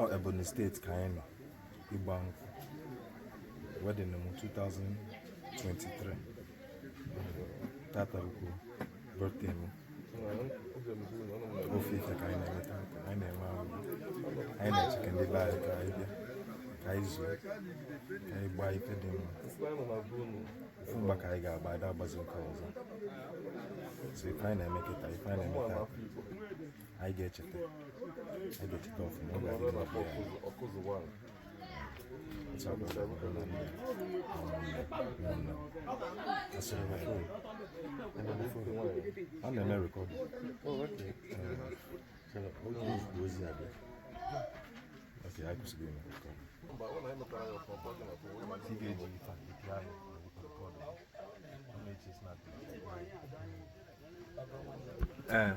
Ọ Ebonyi Steeti ka anyị nọ ịgba nkwụ wedding m 2023. Tata bụkwa birthday m. Ofe ife ka anyị na-eme tata, anyị na-enwe aṅụrị, anyị na-eche ka ndị be anyị ka anyị bịa ka anyị zuo, ka anyị gbaa ife dị mma. Ofu mgba ka anyị ga-agba, ada agbazi nke ọzọ. So ife anyị na-eme kịta, ife anyị na-eme tata, anyị ga-echeta, anyị ga-echeta ọfụma. Ọ ga-adị n'obi anyị. Otu a ka ọ dị na nne na ụmụnne, ụmụnne m. Asịrị m phone. Ọ na-eme recording. Ozi abịa. Okay, anyị kwụsịrị ime recording. Ị ga-eji ife a ike anyị record. Ọ na-eche snap. Ee.